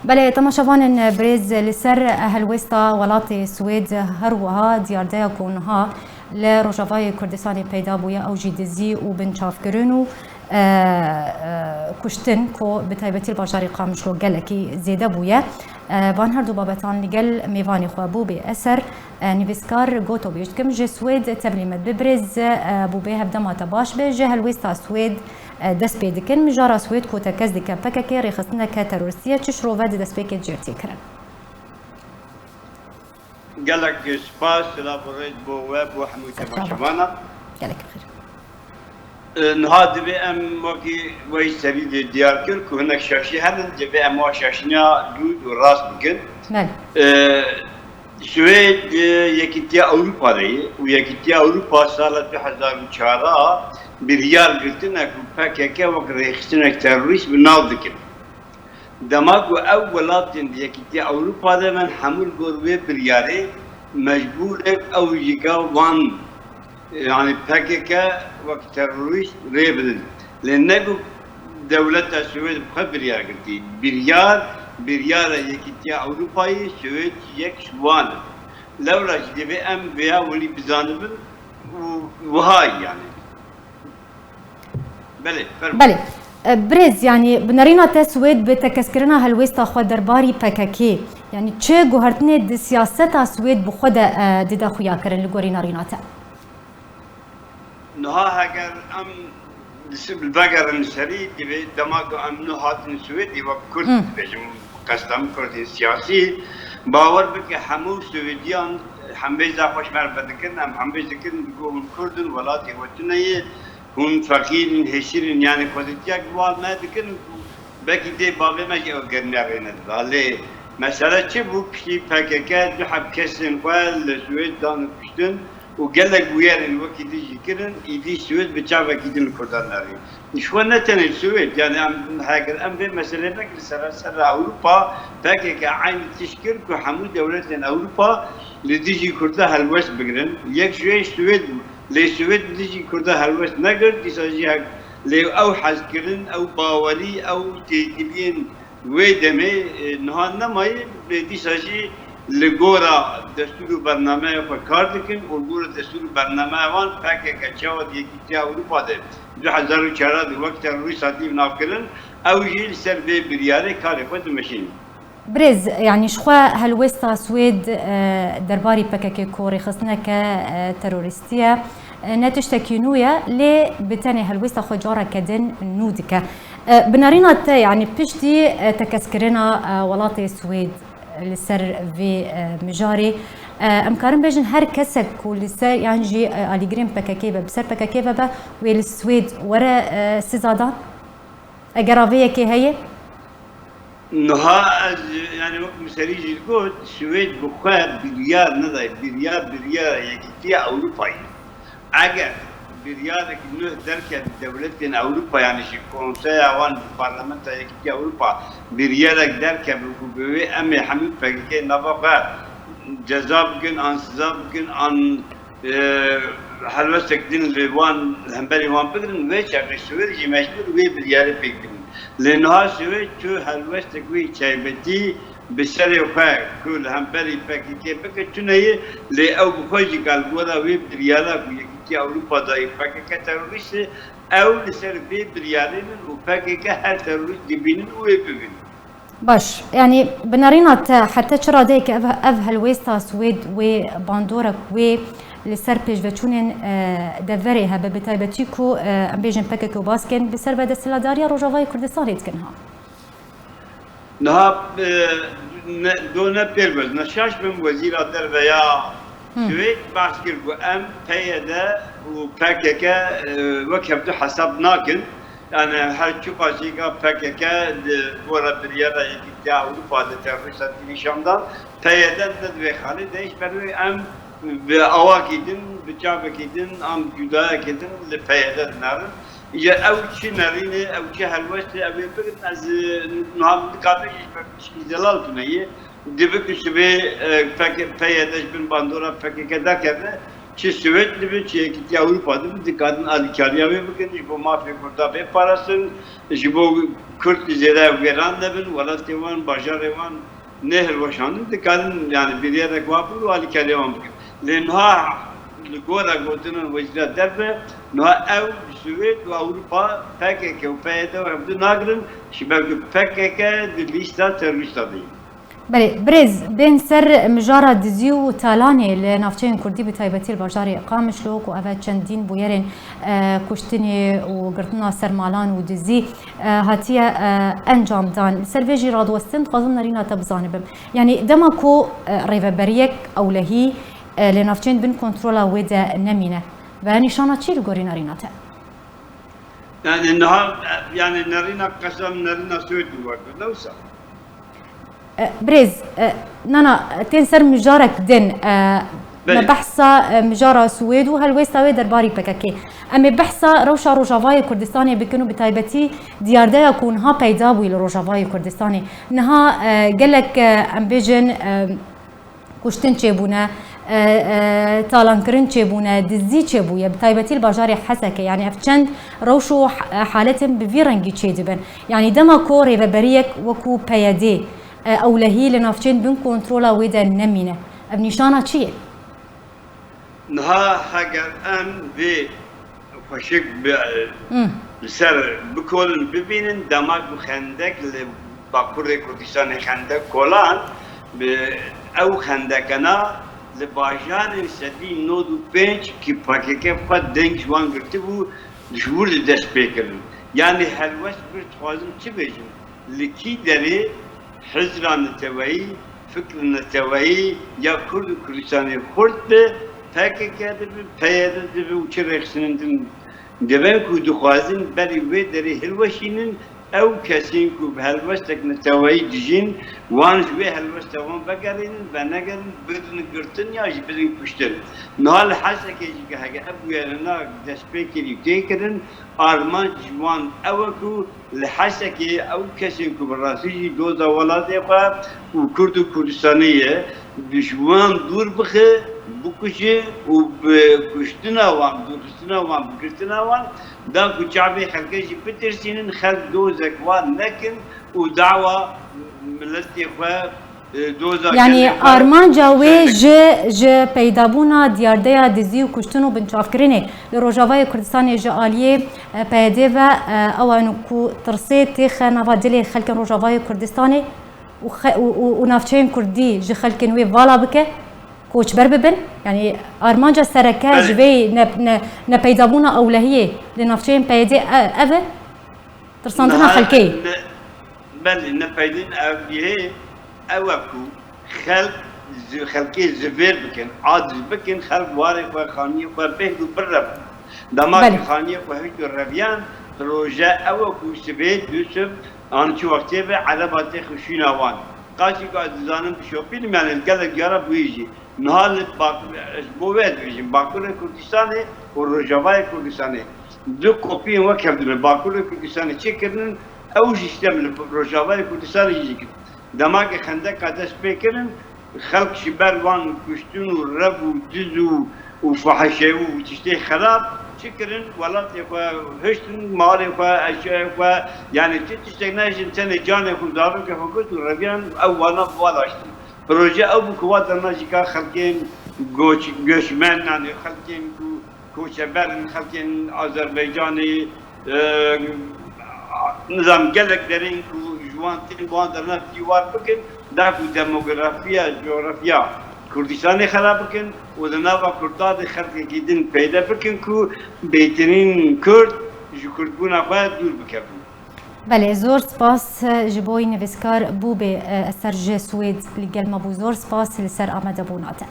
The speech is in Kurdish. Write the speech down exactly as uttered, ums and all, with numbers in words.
Belê, temaşevanên birêz, li ser helwêsta welatê Swêd her wiha diyardeya ku niha li Rojavayê Kurdistanê peyda bûye, ew jî dizî û binçavkirin û, e, e, kuştin ku bi taybetî li bajarê Qamişlo gelekî zêde bûye. E, van her du babetan li gel mêvanê xwe bû bê eser. E, nivîskar Goto bêj dikim, ji Swêd tevlî me dibe. Birêz, e, bû bê hevdema te baş be. Ji helwêsta Swêd, e, dest pê dikin. Mijara Swêd ku tekez dike P K K rêxistineke terorîstî ye, çi şirove di destpêkê cihê tê kirin? Gelek spas, silav û rêz bo we, bo hemû temaşevana. Gelek xêr. E, niha divê em wekî wê serî de diyar kir ku hinek şaşî henin, divê em wa şaşîna dûr û rast bikin. Belê. E, Swêd, e, Yekîtiya Ewropa de ye û Yekîtiya Ewropa sala du hezar û çar a biryar girtine ku P K K wek rêxistinek terorîst bi nav dikin. Dema ku ew welatên di Yekîtiya Ewropa de bin, hemû li gor wê biryarê mecbûr e ew jî ka wan, yani P K K wek terorîst rê bidin. Lê ne ku dewleta Swêd bi xwe biryar girtî. Biryar, biryara Yekîtiya Ewropa ye, Swêd yek ji wan e. Lewra jî divê em vêya welî bizanibin û wiha ye yani. Belê, fermo. Belê. E, birêz, yanî bi nerîna te Swêd bi tekezkirina helwêsta xwe derbarî P K K, yanî çi guhertinê di siyaseta Swêd bi xwe de, e, dide xuyakirin li gorî nerîna te? Niha heger em vegerin serî, divê dema ku em niha hatin Swêdê wek Kurd Hmm. dibêjim, qesta min Kurdên siyasî, bawer bike hemû Swêdiyan hembêza xwe ji me re vedikin, em hembêz dikin, digo hûn Kurd in, welatê we tune ye, hûn feqîr in, hêşîr in, yani xwedîtiyek wan me dikin ku belkî dê bavê me jî ew germiya rê nedida. Lê mesele çi bû? Piştî P K K du heb kesên xwe li Swêd dan kuştin û gelek bûyerên wekî din jî kirin, îdî Swêd bi çavekî din li Kurdan derê. Ji xwe ne tenê Swêd, yani em, heger em vê meselê nekin, li seranser Ewropa P K K eynî tişt kir ku hemû dewletên Ewropa li dijî Kurda helwest bigirin. Yek ji wê Swêd bû. Lê Swêd li dijî Kurda helwest negirt, dîsa jî hek-, lê ew hezkirin, ew bawerî, ew têkiliyên wê demê, e, niha nemaye, lê dîsa jî li gora destûr û bernameya xwe kar dikin û li gora destûr û bernameya wan P K K çawa di Yekîtiya Ewropa de du hezar û çar de wek terorîst hatiye navkirin, ew jî li ser vê biryarê karê xwe dimeşînin. Birêz, yanî ji xwe helwêsta Swêd, e, derbarî P K K ku rêxistineke, e, terorîstî ye, e, ne tiştekî nû ye, lê bi tenê helwêsta xwe careke din nû dike. E, bi nerîna te, yanî piştî, e, tekezkirina, e, welatê Swêd li ser vê, e, mijarê, e, em karin bêjin her kesek ku li ser, yan jî, e, alîgirên P K K be, bi ser P K K ve be, wê li Swêd were, e, sizadan? Eger a vê yekê heye? Niha ez, yani wek min serî jî got, Swêd bi xwe biryar nedaye. Biryar, biryara Yekîtiya Ewropayê. Eger biryarek nuh derkeve dewletên Ewropa, yani ji konseya wan, parlamenta Yekîtiya Ewropa biryarek derkeve ku bi wê em ê hemî P K K nava xwe ceza bikin, an siza bikin, an e, helwestek din li wan, hemberî wan bigirin, vê çaxê Swêd jî mecbûr wê biryarê pêk bidin. Lê niha Swêd tu helwestek wê taybetî bi serê xwe ku li hemberî P K K bike tune ye, lê ew bi xwe jî ka li gora wê biryara ku Yekîtiya Ewropa dayî P K K terorîst e, ew li ser vê biryarê bin û P K K her terorîst dibînin û wê bibînin. Baş, yanî bi nerîna te heta çi radeyeke ev, ev helwêsta Swêd wê bandorek wê li ser pêşveçûnên, e, deverê hebe, bi taybetî ku, e, em bêjin P K K û baskên bi ser ve desthilatdariya Rojavayê Kurdistanê dikin ha? Niha, e, ne, do ne pêr be, ne şaş bim wezîra derve ya Hmm. Swêd behs kir ku em P Y D û P K K, e, wek hevdu hesab nakin. Yani her çiqas jî ka P K K di gora biryara Yekîtiya Ewropa de terorîst hatiye nîşan dan, P Y D ne di vê xalê de, ji ber wê em bi awakî din, bi çavekî din, an cudayekî din li P Y D dinerin. Îca ew çi nerîne, ew çi helwest e, ew ê bigirin, ez, e, niha min dikare jî ji ber tişkî zelal tune ye. Dibe ku sibê, e, P K K, P Y D ji bin bandora P K K derkeve, Çi Swêd dibin, çi Yekîtiya Ewropa dibin, dikarin alîkariya wê bikin, ji bo mafê Kurda bê parastin, ji bo Kurd zêde wêran nebin, welatê wan, bajarê wan nehilweşandin, dikarin, yani, biryarek wa bikin û alîkariya wan bikin. Lê niha li gora gotinan Wezîra Derve, niha ew Swêd û Ewropa P K K û P Y D û hevdu nagirin, ji ber ku P K K di lîsta terorîsta de ye. Belê, birêz, bên ser mijara dizî û talanê li navçeyên kurdî, bi taybetî li bajarê Qamişlo, ku ev e çendîn bûyerên, e, kuştinê û girtina ser malan û dizî, e, hatiye, e, encamdan. Li ser vê jî radiwestin, dixwazim nerîna te bizanibim. Yanî dema ku, e, rêveberiyek ewlehî, e, li navçeyên bin kontrola wê de nemîne, ve nîşana çi li gorî nerîna te? Yani niha, e, yani nerîna qesam, nerîna Swêd û wek, ne wisa? E, birêz, e, nana, tên ser mijarek din, e, me Belê. behsa, e, mijara Swêd û helwêsta wê derbarî P K K. Em ê behsa rewşa Rojavayê Kurdistanê bikin û bi taybetî diyardeya ku niha peyda bûyî li Rojavayê Kurdistanê. Niha, e, gelek, e, em bêjin, e, kuştin çêbûne, e, e, talankirin çêbûne, dizî çêbûye, bi taybetî li bajarê Hesekê. Yani ev çend rewş û ha-, haletên bi vî rengî çêdibin. Yani dema ku rêveberiyek wekû P Y D, e, ewlehî li navçeyên bin kontrola wê de nemîne, ev nîşana çi ye? Niha heger em vê xweşik bi, Hmm. li ser bikolin, bibînin, dema ku xendek li Bakurê Kurdistanê xendek kolan, bi ew xendekena li bajarên sedî nod û pênc ki P K K xwe deng ji wan girtibû, ji wir de dest pê kirin. Yani helwest bir dixwazim çi bêjim? Li kî derê hizra neteweyî, fikr neteweyî ya Kurd û Kurdistanê xurt bi, P K K dibi, P Y D dibi û çi rêxistinên din dibe ku dixwazin berî wê derê hilweşînin, ew kesên ku bi helwestek neteweyî dijîn, wan ji wê helwesta wan vegerînin, venegerin, bidin girtin ya jî bidin kuştin. Niha li Hesekê jî heke ev bûyerina destpêkirî tê kirin, armanc ji wan ew e ku li Hesekê ew kesên ku bi rastî jî doza welatê xwe û Kurd û Kurdistanê ye, ji wan dûr bixe, bikuje û bi kuştina wan, dûrxistina wan, bi girtina wan, da ku çavê xelkê jî bitirsînin, xelk dozek wan nekin û dawa miletê xwe, e, doza Yani gelê xwe armanca wê ji, ji peydabûna diyardeya dizî û kuştin û binçavkirinê li Rojavayê Kurdistanê ji aliyê, e, P Y D ve, e, ew e ku tirsê têxe nava dilê xelkên Rojavayê Kurdistanê û xe-, û, û, û navçeyên kurdî ji xelkên wê vala bike, koçber bibin. Yani armanca sereke Belê. ji vê ne, ne, nepeydabûna ewlehiyê li navçeyên P Y D e-, ev e? Tirsandina Niha xelkê. ne, belê, nepeydin ev yê, ew e ku xelk zi-, xelkê zivêr bikin, aciz bikin, xelk warê xwe, xaniyê xwe bihd û birevin. Dema Belê. ki xaniyê xwe hişt û reviyan, proje ew e ku sibê, du sib, an çi wextê be, ereba têxe şûna wan. Qaşî ku ez dizanim dişopînim, yani gelek cara bûyî jî. Niha li Bak-, ji bo we dibêjim, Bakurê Kurdistanê û Rojavayê Kurdistanê du kopiyên wek hev dibin. Bakurê Kurdistanê çi kirinin, ew jî stem li Rojavayê Kurdistanê jî dikin. Dema ke xendeka dest pê kirin, xelk ji ber wan kuştin û rev û diz û, û fahişe û tiştê xerab çi kirin, welatê xwe hiştin, malê xwe, eşyayê xwe, yani tu tiştek nehiştin, tenê canê xwe, zarokê xwe kuşt û reviyan ew wana bi wan daştin. Proje ew bû ku wa derna jî ka xelkên göç-, göçmen, yani xelkên ku koçeber in, xelkên Azerbaycanê, e, nizam gelek derên ku ji wan tên, wan derna dîwar bikin, da ku demografiya, coğrafya Kurdistanê xera bikin û di nava Kurda de xelkekî din peyde bikin ku bêhtirîn Kurd ji Kurdbûna xwe dûr bikevin. Belê, zor spas ji bo nivîskar Bûbê, e, ser ji Swêd li gel me bû. Zor spas li ser amadebûna te.